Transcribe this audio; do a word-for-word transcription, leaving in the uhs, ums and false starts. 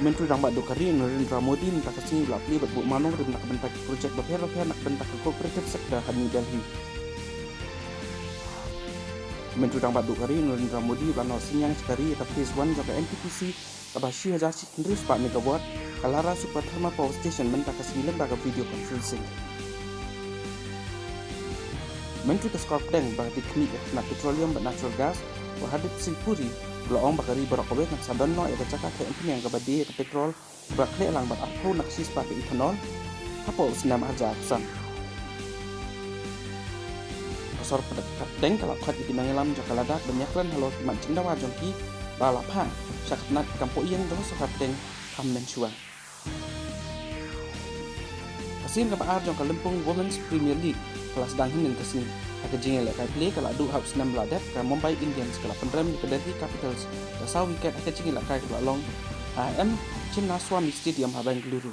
Myntri Rangbah duh ka ri Narendra Modi mynta ka sngi u la plie bad buh mawnongrim na ka bynta ki projek bapher bapher na ka bynta ka cooperative sector ha New Delhi. Myntri Rangbah duh ka ri Narendra Modi u la noh synñiang sha ka ri ïa ka phase one jong ka N T P C kaba shi hajar shi hynriew spah megawatt, ka Lara Super Thermal Power Station mynta ka sngi lyngba ka video conferencing. Myntri ka sorkar pdeng ba ka dei khmih ïa ka tnat petroleum bad natural gas, u Hardeep Singh Puri, u la ong ba ka ri baroh kawei kan sa don noh ïa ka jaka theh umphniang kaba die ïa ka petrol, ba khleh lang bad arphew na ka shispah ka ethanol hapoh u snem hajar arphew san. Ka sorkar pdeng ka la khot ïa ki nongïalam jong ka Ladakh ban ïakren halor ki mat jingdawa jong ki ba la phah sha ka tnat kam poh ïing jong ka sorkar pdeng kham mynshuwa. Ka sien kaba ar jong ka Lympung Women's Premier League ka la sdang hynnin ka sngi. Ha ka jingïalehkai plie ka la duh ha u snem ba la dep, ka Mumbai Indians ka la pynrem ïa ka Delhi Capitals da saw wicket ha ka jingïalehkai kaba la long ha M Chinnaswamy Stadium ha Bengaluru.